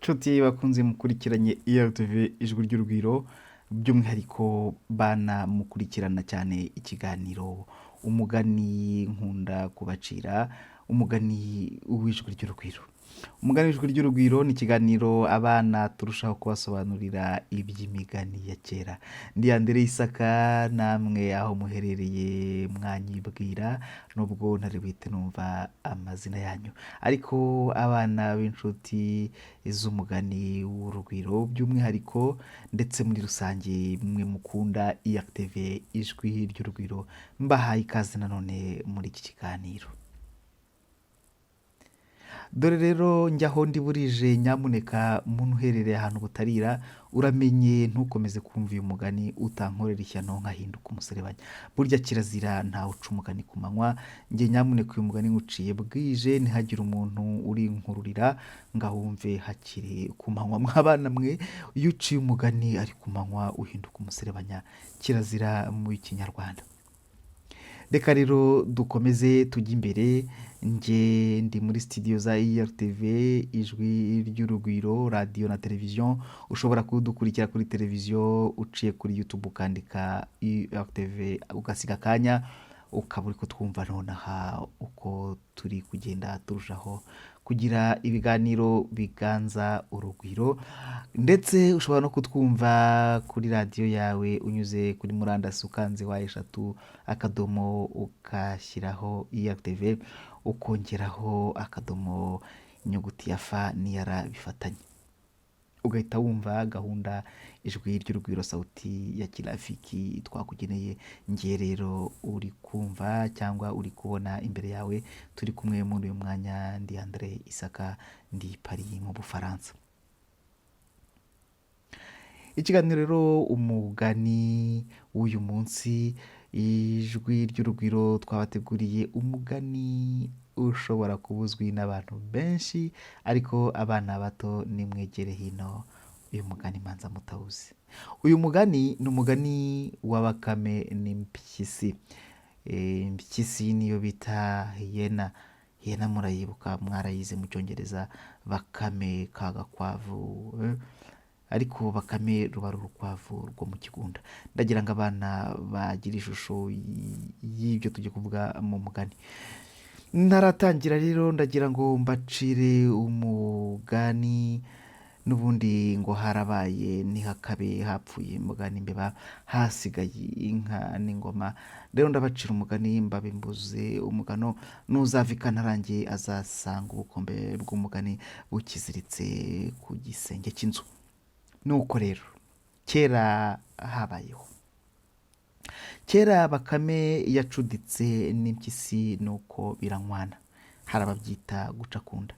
Nshuti bakunze mukurikiranye ERTV Ijwi ry'Urugwiro, by'umwihariko bana mukurikirana cyane ikiganiro Umugani nkunda kubacira, umugani w'Ijwi ry'Urugwiro. Umugani w'Ijwi ry'Urugwiro ni ikiganiro abana turushaho kubasobanurira iby'imigani ya kera. Ndi Andere Isaka, namwe aho muherereye mwanyibwira nubwo ntari buhite numva amazina yanyu. Ariko abana b'inshuti z'umugani w'urugwiro by'umwihariko ndetse muri rusange mwe mukunda ERTV Ijwi ry'Urugwiro, mbahaye ikaze nanone muri iki kiganiro. Dore rero njyaho ndi burije, nyamuneka muntu uherereye ahantu butarira, uramenye ntukomeze kumva uyu mugani utankorera ishyano nkahinduka umuserebanya. Burya kirazira ntawe uca umugani ku manywa, njye nyamuneka uyu mugani nywuciye bwije, ntihagire umuntu urinkururira ngo awumve hakiri ku manywa. Mwabana mwe, iyo uciye umugani ari ku manywa uhinduka umuserebanya, kirazira mu Kinyarwanda. Reka rero dukomeze tujye imbere, njye ndi muri studio za ERTV Ijwi ry'Urugwiro, radiyo na televiziyo. Ushobora kudukurikira kuri televiziyo uciye kuri YouTube ukandika ERTV ugasiga akanya, ukaba uri kutwumva nonaha uko turi kugenda turushaho kugira ibiganiro biganza urugwiro. Ndetse ushobora no kutwumva kuri radiyo yawe unyuze kuri murandasi ukanze W akadomo ugashyiraho ERTV ukongeraho akadomo inyuguti ya F n'iya R bifatanye, ugahita wumva gahunda Ijwi ry'Urugwiro Sauti ya Kirafiki twakugeneye. Ngiye rero uri kumva cyangwa uri kubona imbere yawe turi kumwe muri uyu mwanya, ndi Andre Isaka, ndi Paris mu Bufaransa. Ikiganiro rero Umugani w'uyu munsi, Ijwi ry'Urugwiro twabateguriye umugani ushobora kuba uzwi n'abantu benshi, ariko abana bato nimwegere hino uyu mugani manza mutawuzi. Uyu mugani ni umugani wa Bakame n'impyisi. Impyisi niyo bita hyena. Hyena murayibuka, mwarayize mu Cyongereza. Bakame ka gakwavu, ariko bakame ruba ari urukwavu rwo mu kigunda. Ndagira ngo abana bagire ishusho y'ibyo tugiye kuvuga mu mugani. Ntaratangira rero, ndagira ngo mbacire umugani n'ubundi ngo harabaye ntihakabe, hapfuye umugani imbeba hasigaye inka n'ingoma. Rero ndabacira umugani mbabimbuze umugano, n'uzava ikantarange azasanga ubukombe bw'umugani bukiziritse ku gisenge cy'inzu. Nuko rero kera habayeho kera, Bakame yacuditse n'impyisi, nuko biranywana, hari ababyita guca ku nda,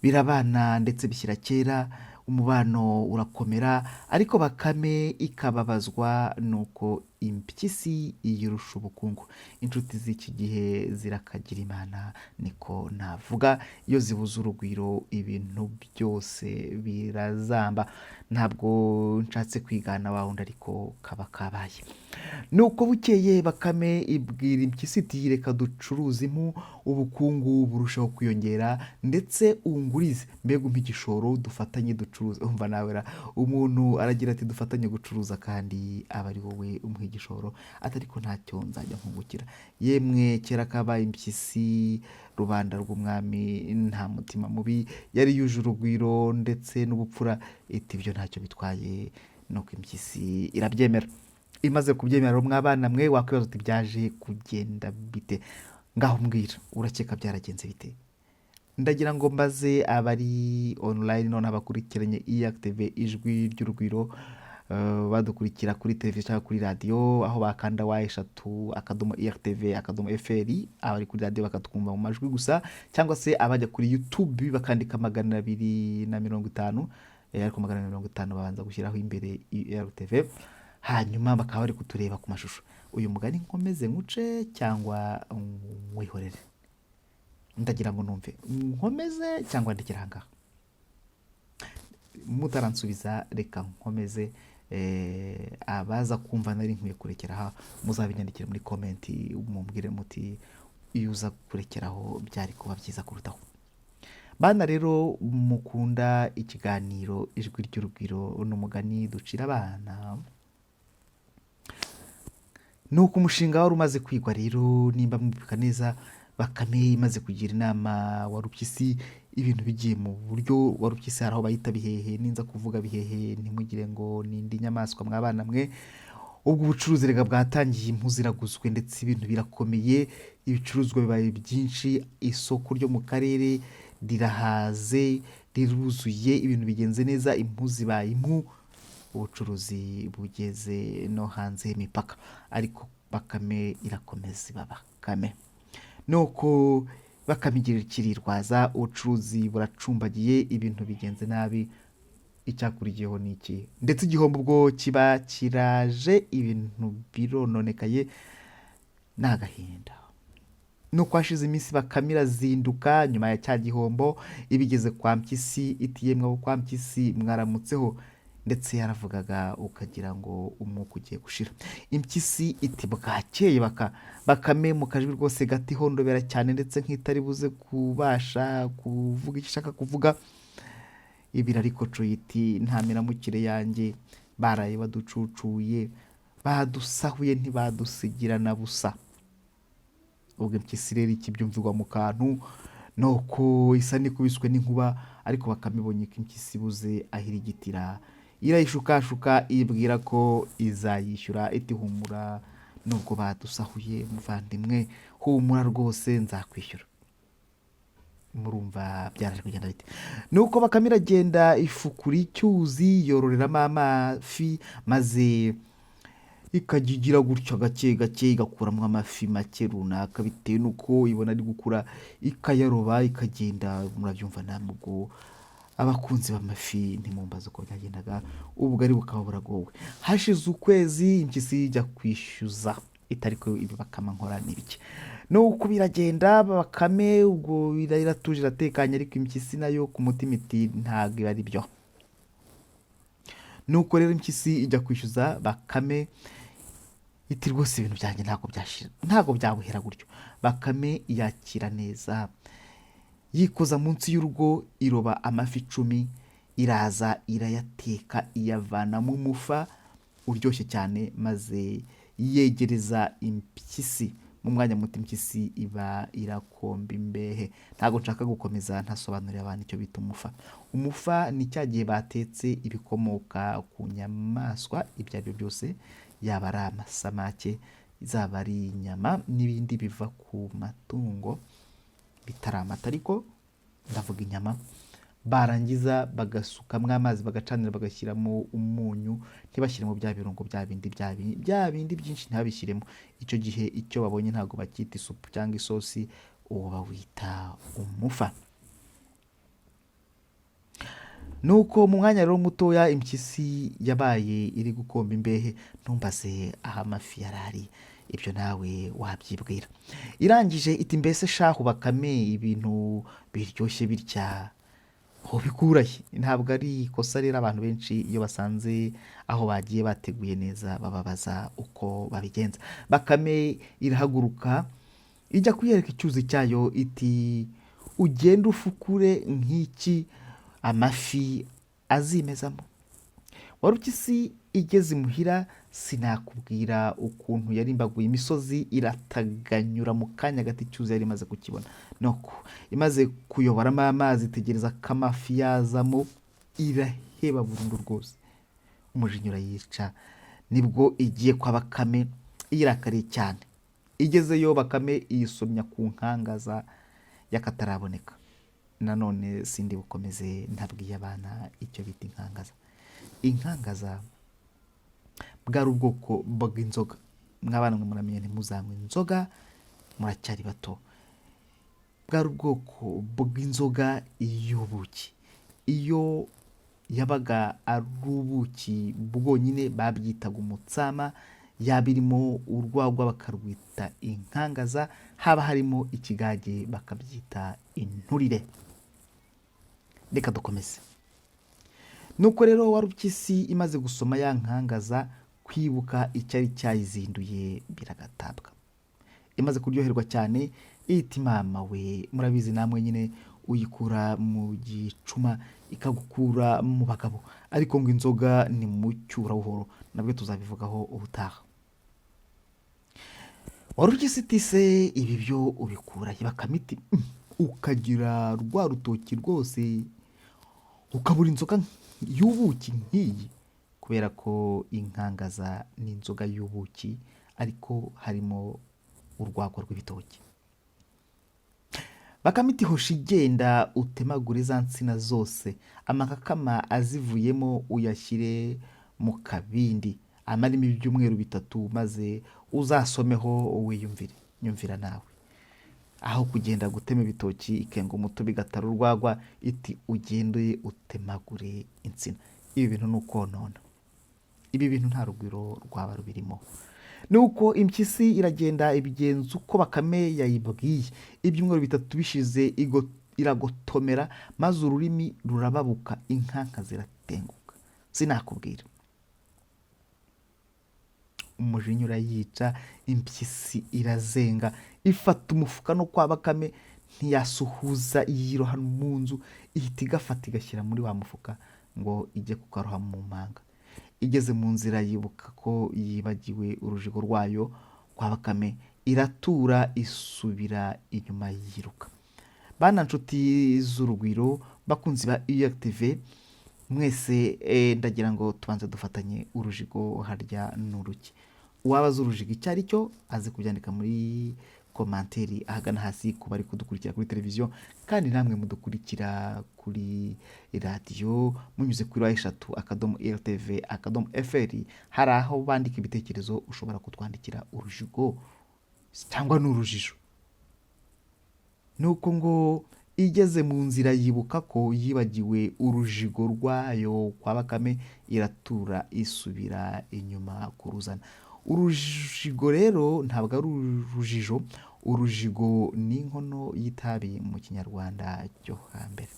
birabana ndetse bishyira kera, umubano urakomera. Ariko Bakame ikababazwa nuko impyisi iyirusha ubukungu. Inshuti z'iki gihe zirakagira Imana, niko navuga. Iyo zibuze urugwiro ibintu byose birazamba. Ntabwo nshatse kwigana wa wundi, ariko kaba kabaye. Nuko bukeye Bakame ibwira impyisi iti: "Reka ducuruze impu, ubukungu burushaho kwiyongera, ndetse ungurize, mbega umpe igishoro dufatanye ducuruze." Umva nawe ra, umuntu aragira ati: "Dufatanye gucuruza," kandi aba ari wowe umuha igishoro, ati: "Ariko ntacyo nzajya nkungukira." Yemwe kera kabaye, impyisi rubanda rw'umwami nta mutima mubi, yari yuje urugwiro ndetse n'ubupfura, iti: "Ibyo ntacyo bitwaye." Nuko impyisi irabyemera. Imaze kubyemera rero, mwabana mwe, wakwibaza uti: "Byaje kugenda bite?" Ngaho mbwira, urakeka byaragenze bite? Ndagira ngo mbaze abari online none, abakurikiranye ERTV Ijwi ry'Urugwiro, badukurikira kuri televiziyo cyangwa kuri radiyo, aho bakanda W.IRTV.fr, abari kuri radiyo bakatwumva mu majwi gusa, cyangwa se abajya kuri YouTube bakandika 250, ariko 250 babanza gushyiraho imbere ERTV, hanyuma bakaba bari kutureba ku mashusho. Uyu mugani nkomeze nkuce cyangwa nkwihorere? Ndagira ngo numve, nkomeze cyangwa ndekere aha ngaha? Mutaransubiza, reka nkomeze. Abaza kumva nari nkwiye kurekera aha, muzabinyandikire muri comment, mumbwire muti: "Iyo uza kurekeraho byari kuba byiza kurutaho." Bana rero mukunda ikiganiro Ijwi ry'Urugwiro n'umugani ducira abana. Nuko umushinga wari umaze kwigwa rero, nimba mwibuka neza, Bakame imaze kugira inama Warupyisi, ibintu bigiye mu buryo. Warupyisi hari aho bayita bihehe, ninza kuvuga bihehe ntimugire ngo ni indi nyamaswa mwabana mwe. Ubwo ubucuruzi rega bwatangiye, impu ziraguzwe ndetse ibintu birakomeye, ibicuruzwa bibaye byinshi, isoko ryo mu karere rirahaze, riruzuye, ibintu bigenze neza, impu zibaye impu, ubucuruzi bugeze no hanze y'imipaka. Ariko Bakame irakomeza iba Bakame. Nuko Bakame igira ikirirwaza, ubucuruzi buracumbagiye, ibintu bigenze nabi. Icyakurikiyeho ni iki? Ndetse igihombo ubwo kiba kiraje, ibintu birononekaye, ni agahinda. Nuko hashize iminsi Bakame irazinduka nyuma ya cya gihombo, ibigeze kwa Mpyisi iti: "Yemwe abo kwa Mpyisi, mwaramutseho?" Ndetse yaravugaga ukagira ngo umwuka ugiye gushira. Impyisi iti: "Bwakeye baka." Bakame mu kajwi rwose gatihondobera cyane, ndetse nk'itari buze kubasha kuvuga icyo ishaka kuvuga, ibiri ariko iti: "Nta miramukire yanjye, baraye baducucuye, badusahuye, ntibadusigira na busa." Ubwo impyisi rero ikibyumvirwa mu kantu, nuko isa n'ikubiswe n'inkuba. Ariko Bakame ibonye ko impyisi ibuze aho irigitira, irayishukashuka, ibwira ko izayishyura, iti: "Humura, nubwo badusahuye muvandimwe, humura rwose nzakwishyura." Murumva byaraje kugenda bite? Nuko Bakame iragenda ifukura icyuzi, yororeramo amafi, maze ikajya igira gutya gake gake igakuramo amafi make runaka bitewe n'uko ibona ari gukura, ikayaroba, ikagenda. Murabyumva namwe ubwo abakunzi b'amafi, ntimumbaze uko byagendaga, ubugari bukaba buragowe. Hashize ukwezi impyisi ijya kwishyuza itari ko ibi Bakame nkora ni ibiki? Nuko biragenda, Bakame ubwo iratuje, iratekanye, ariko impyisi nayo ku mutima iti: "Ntabwo iba ari byo." Nuko rero impyisi ijya kwishyuza Bakame iti: "Rwose ibintu byanjye ntabwo byashira, ntabwo byabuhera gutyo." Bakame yakira neza, yikoza munsi y'urugo, iroba amafi 10, iraza irayateka, iyavanamo umufa uryoshye cyane, maze yegereza impyisi. Mu mwanya muto impyisi iba irakomba imbehe. Ntabwo nshaka gukomeza ntasobanurira abantu icyo bita umufa. Umufa ni cya gihe batetse ibikomoka ku nyamaswa ibyo ari byo byose, yaba ari amasamake, zaba ari inyama n'ibindi biva ku matungo bitari amata, ariko ndavuga inyama, barangiza bagasukamo amazi, bagacanira, bagashyiramo umunyu, ntibashyiremo bya birungo bya bindi bya bindi byinshi, ntibabishyiremo. Icyo gihe icyo babonye ntabwo bacyita isupu cyangwa isosi, uwo bawita umufa. Nuko mu mwanya rero mutoya impyisi yabaye iri gukomba imbehe. Ntumbaze aho amafi yari ari, ibyo nawe wabyibwira. Irangije iti: "Mbese shahu Bakame, ibintu biryoshye bitya ubikurahe?" Ntabwo ari ikosa rero, abantu benshi iyo basanze aho bagiye bateguye neza bababaza uko babigenza. Bakame irahaguruka ijya kuyereka icyuzi cyayo, iti: "Ugende ufukure nk'iki, amafi azimezamo." Warupyisi igeze imuhira, sinakubwira ukuntu yarimbaguye imisozi, irataganyura mu kanya gato icyuzi yari imaze kukibona. Nuko imaze kuyoboramo amazi, itegereza ko amafi yazamo, iraheba burundu rwose, umujinya urayica. Nibwo igiye kwa Bakame yirakariye cyane. Igezeyo Bakame iyisomya ku nkangaza y'akataraboneka. Nanone sindi bukomeze ntabwiye abana icyo bita inkangaza. Inkangaza bwari ubwoko bw'inzoga. Mwabana mwe, muramenye ntimuzanywe inzoga, muracyari bato. Bwari ubwoko bw'inzoga y'ubuki. Iyo yabaga ari ubuki bwonyine babyitaga umutsama, yaba irimo urwagwa bakarwita inkangaza, haba harimo ikigage bakabyita inturire. Reka dukomeze. Nuko rero Warupyisi imaze gusoma ya nkangaza, kwibuka icyari cyayizinduye biragatabwa. Imaze kuryoherwa cyane ihita imama we, murabizi namwe nyine Uyikura mu gicuma ikagukura mu bagabo, ariko ngo inzoga ni mu cyurabuhoro, nabwo tuzabivugaho ubutaha. Warupyisi iti se ibi byo ubikura he? Bakame iti ukagira rwa rutoki rwose ukabura inzoga y'ubuki nk'iyi, kubera ko inkangaza ni inzoga y'ubuki ariko harimo urwagwa rw'ibitoki. Bakame iti hoshi genda utemagure za nsina zose, amakakama azivuyemo uyashyire mu kabindi, amaremo ibyumweru 3, maze uzasomeho wiyumvire. Nyumvira nawe, aho kugenda gutema ibitoki ikenga umutobe igatara urwagwa, iti ugende utemagure insina. Ibi bintu ni ukonona, ibi bintu nta rugwiro rwaba rubirimo. Nuko impyisi iragenda ibigenza uko Bakame yayibwiye. Ibyumweru 3 bishize iragotomera, maze ururimi rurababuka, inkanka ziratenguka, sinakubwira. Umujinya urayica, impyisi irazenga, ifata umufuka no kwa Bakame ntiyasuhuza, yiroha mu nzu, ihita igafata igashyira muri wa mufuka ngo ijye kukaroha mu manga. Igeze mu nzira yibuka ko yibagiwe urujigo rwayo kwa Bakame, iratura isubira inyuma yiruka. Bana nshuti z'urugwiro, bakunzi ba URTV mwese, ndagira ngo tubanze dufatanye urujigo harya n'uruki. Uwaba azi urujigo icyo ari cyo aze kubyandika muri commentaire ahagana hasi ku bari kudukurikira kuri televiziyo, kandi namwe mudukurikira kuri radiyo munyuze kuri www.rtv.fr, hari aho bandika ibitekerezo, ushobora kutwandikira urujigo cyangwa n'urujijo. Nuko ngo igeze mu nzira yibuka ko yibagiwe urujigo rwayo kwa Bakame, iratura isubira inyuma kuruzana. Urujigo rero ntabwo ari urujijo, urujigo ni inkono y'itabi mu Kinyarwanda cyo hambere.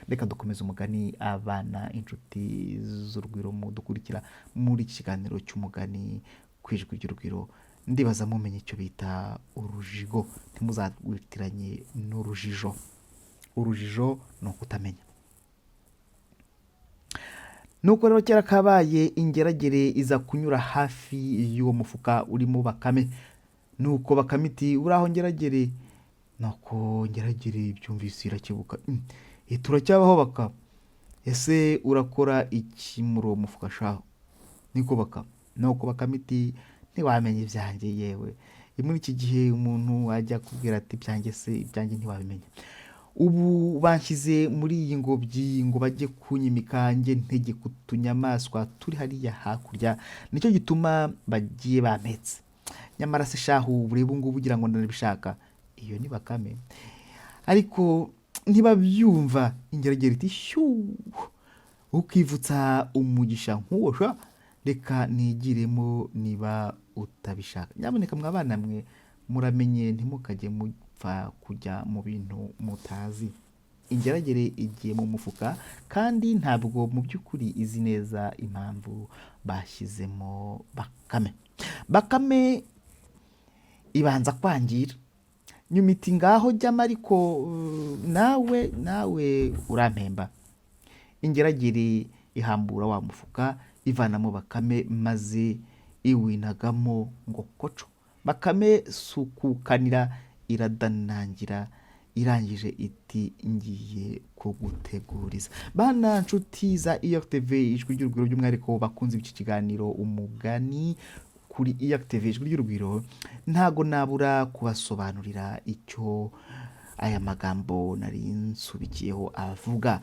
Reka dukomeze umugani, abana inshuti z'urugwiro mudukurikira muri iki kiganiro cy'umugani ku Ijwi ry'Urugwiro. Ndibaza mumenye icyo bita urujigo, ntimuzarwitiranye n'urujijo. Urujijo ni ukutamenya. Nuko rero kera kabaye ingeragere iza kunyura hafi y'uwo mufuka urimo Bakame. Nuko Bakame iti uraho ngeragere. Nuko ngeragere byumvise irakebuka, turacyabaho Baka, ese urakora iki muri uwo mufuka shaho? Niko Baka. Nuko Bakame iti ntiwamenya ibyanjye yewe, muri iki gihe umuntu ajya kubwira ati ibyanjye se, ibyanjye ntiwabimenya. Ubu banshyize muri iyi ngobyi ngo bajye kunyimika njye ntegeka utunyamaswa turi hariya hakurya, nicyo gituma bagiye bampetse. Nyamara se shahu urebe ubu ngubu ugira ngo ndanabishaka. Iyo ni Bakame, ariko ntibabyumva. Ingeragere iti shyuu, ukivutsa umugisha nk'uwo sha, reka nigiremo niba utabishaka. Nyamuneka mwabana mwe muramenye ntimukajye mupfa kujya mu bintu mutazi. Ingeragere igiye mu mufuka kandi ntabwo mu by'ukuri izi neza impamvu bashyizemo Bakame. Bakame ibanza kwangira, nyuma iti ngaho jyamo ariko nawe urampemba. Ingeragere ihambura wa mufuka ivanamo Bakame maze iwinagamo ngo koco. Bakame sukukanira iradanangira, irangije iti ngiye kuguteguriza. Bana nshuti za URTV Ijwi ry'Urugwiro, by'umwihariko bakunze iki kiganiro umugani kuri URTV Ijwi ry'Urugwiro, ntago nabura kubasobanurira icyo aya magambo nari nsubikiyeho avuga.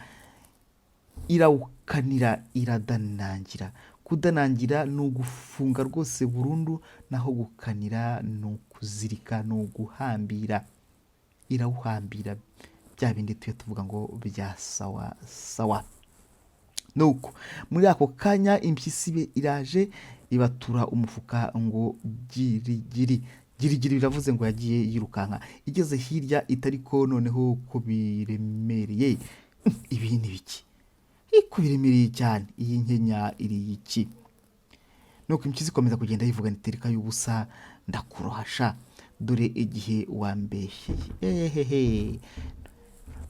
Irawukanira iradanangira. Kudanangira ni ugufunga rwose burundu, naho gukanira ni ukuzirika, ni uguhambira. Irawuhambira bya bindi tujya tuvuga ngo bya sawa sawa. Nuko muri ako kanya impyisi ibe iraje ibatura umufuka ngo girigiri girigiri, biravuze ngo yagiye yirukanka, igeze hirya itari ko noneho ko biremereye, ibi ni biki ko biremereye cyane, iyi nkenya iri iki? Nuko impyisi ikomeza kugenda yivuga itereka y'ubusa ndakurohasha, dore igihe wambeshyeye ehehe.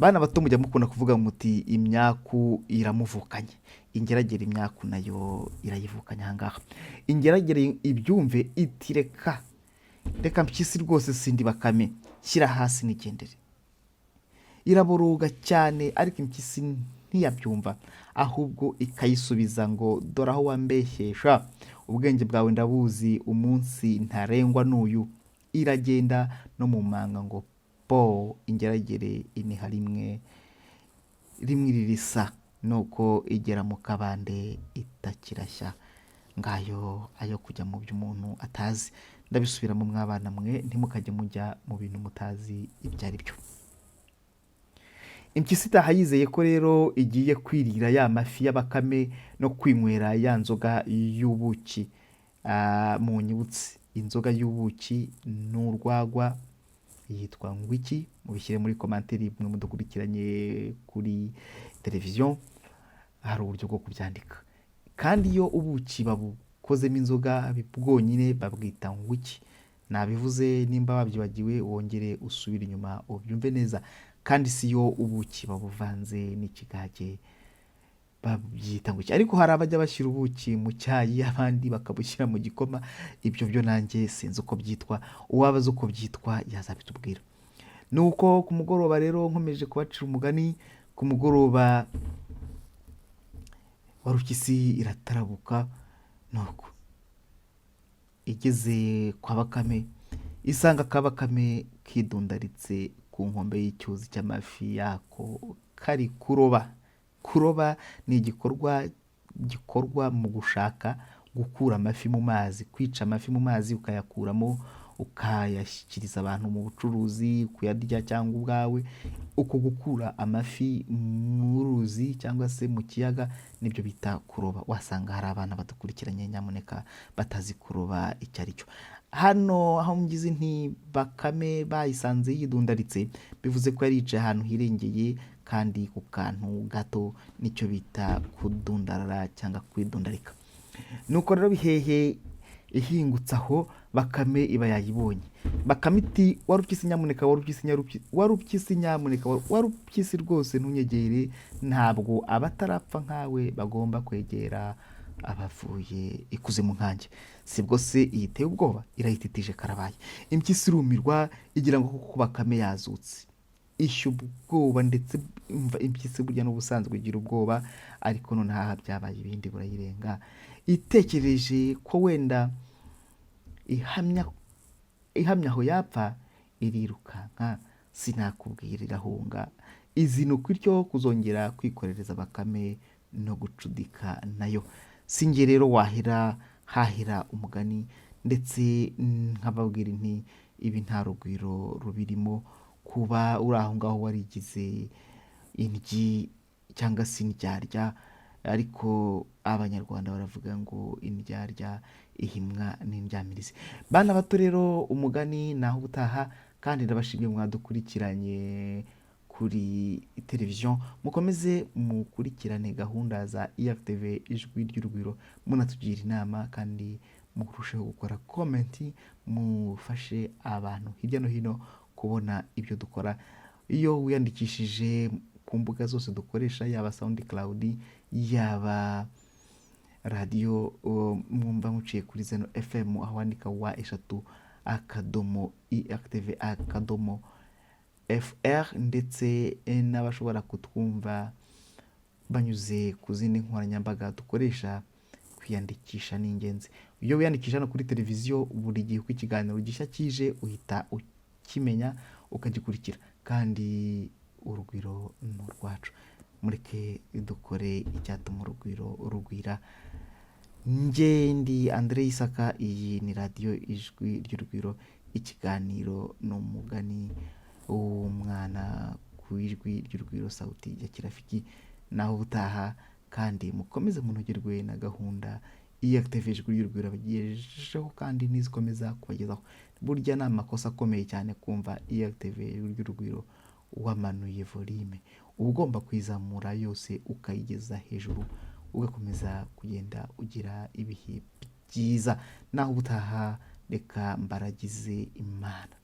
Bana bato, mujya mukunda kuvuga muti imyaku iramuvukanye. Ingeragere imyaku nayo irayivukanye. Ahangaha ingeragere ibyumve iti reka reka mpyisi, rwose sindi Bakame, shyira hasi nigendere. Iraboroga cyane, ariko impyisi ntiyabyumva, ahubwo ikayisubiza ngo dore aho wambeshyesha, ubwenge bwawe ndabuzi, umunsi ntarengwa n'uyu. Iragenda no mu manga ngo po. Ingeragere iniha rimwe rimwe iririsa, nuko igera mu kabande itakirashya. Ngayo ayo kujya mu byo umuntu atazi. Ndabisubiramo, mwabana mwe, ntimukajye mujya mu bintu mutazi ibyo ari byo. Impyisi itaha yizeye ko rero igiye kwirira ya mafi y'abakame no kwinywera ya nzoga y'ubuki. Munyibutse, inzoga y'ubuki n'urwagwa yitwa ngwiki? Mubishyire muri commentaire mwe mudukurikiranye kuri televiziyo, hari uburyo bwo kubyandika. Kandi iyo ubuki babukozemo inzoga bwonyine babwita ngwiki? Nabivuze, nimba wabyibagiwe wongere usubire inyuma ubyumve neza. Kandi si yo ubuki babuvanze n'ikigage babyita ngo iki? Ariko hari abajya bashyira ubuki mu cyayi, abandi bakabushyira mu gikoma. Ibyo byo nanjye sinzi uko byitwa, uwaba azi uko byitwa yazabitubwira. Nuko ku mugoroba rero, nkomeje kubacira umugani, ku mugoroba Warupyisi iratarabuka. Nuko igeze kwa Bakame, isanga Kabakame kidundaritse ku nkombe y'icyuzi cy'amafi yako kari kuroba. Kuroba ni igikorwa gikorwa mu gushaka gukura amafi mu mazi, kwica amafi mu mazi ukayakuramo, ukayashyikiriza abantu mu bucuruzi, kuyarya cyangwa ubwawe. Uko gukura amafi mu ruzi cyangwa se mu kiyaga nibyo bita kuroba. Wasanga hari abana badukurikiranye, nyamuneka, batazi kuroba icyo ari cyo. Hano aho ngize nti Bakame bayisanze yidundaritse, bivuze ko yari yicaye ahantu hirengeye kandi ku kantu gato, nicyo bita kudundarara cyangwa kwidundarika. Nuko rero Bihehe ihingutse aho, Bakame iba yayibonye. Bakame iti Warupyisi nyamuneka, Warupyisi, Warupyisi nyamuneka, Warupyisi rwose ntunyegere, ntabwo abatarapfa nkawe bagomba kwegera abavuye ikuzimu nkanjye. Sibwo se iyiteye ubwoba, irayititije karabaye. Impyisi irumirwa, igira ngo kuko Bakame yazutse, ishya ubwoba. Ndetse umva, impyisi burya n'ubusanzwe igira ubwoba, ariko noneho aha byabaye ibindi, burayirenga. Itekereje ko wenda ihamya ihamya aho yapfa, irirukanka, sinakubwira, irahunga, izinukwa ityo kuzongera kwikorereza Bakame no gucudika nayo. Si njye rero wahera hahera umugani, ndetse nkababwira nti ibi nta rugwiro rubirimo. Kuba uri aho ngaho warigize indyi cyangwa se indyarya, ariko Abanyarwanda baravuga ngo indyarya ihimwa n'indyamirizi. Bana bato rero, umugani naho ubutaha, kandi ndabashimiye mwadukurikiranye kuri televiziyo. Mukomeze mukurikirane gahunda za IRTV Ijwi ry'Urugwiro, munatugira inama, kandi murusheho gukora comment, mufashe abantu hirya no hino kubona ibyo dukora. Iyo wiyandikishije ku mbuga zose dukoresha, yaba SoundCloud, yaba radiyo mwumva muciye kuri Zeno FM, aho wandika w, .irtv.fr, ndetse n'abashobora kutwumva banyuze ku zindi nkoranyambaga dukoresha, kwiyandikisha ni ingenzi. Iyo wiyandikisha hano kuri televiziyo, buri gihe uko ikiganiro gishya kije uhita ukimenya ukagikurikira. Kandi urugwiro ni urwacu, mureke dukore icyatuma urugwiro rugwira. Njye ndi Andre Isaka, iyi ni radiyo Ijwi ry'Urugwiro, ikiganiro ni umugani w'umwana ku Ijwi ry'Urugwiro, sauti ya kirafiki. Naho ubutaha, kandi mukomeze munogerwe na gahunda IRTV Ijwi ry'Urugwiro bagejejeho kandi n'izikomeza kubagezaho. Burya ni amakosa akomeye cyane kumva IRTV Ijwi ry'Urugwiro wamanuye volume. Uba ugomba kuyizamura yose ukayigeza hejuru, ugakomeza kugenda ugira ibihe byiza. Naho ubutaha, reka mbaragize Imana.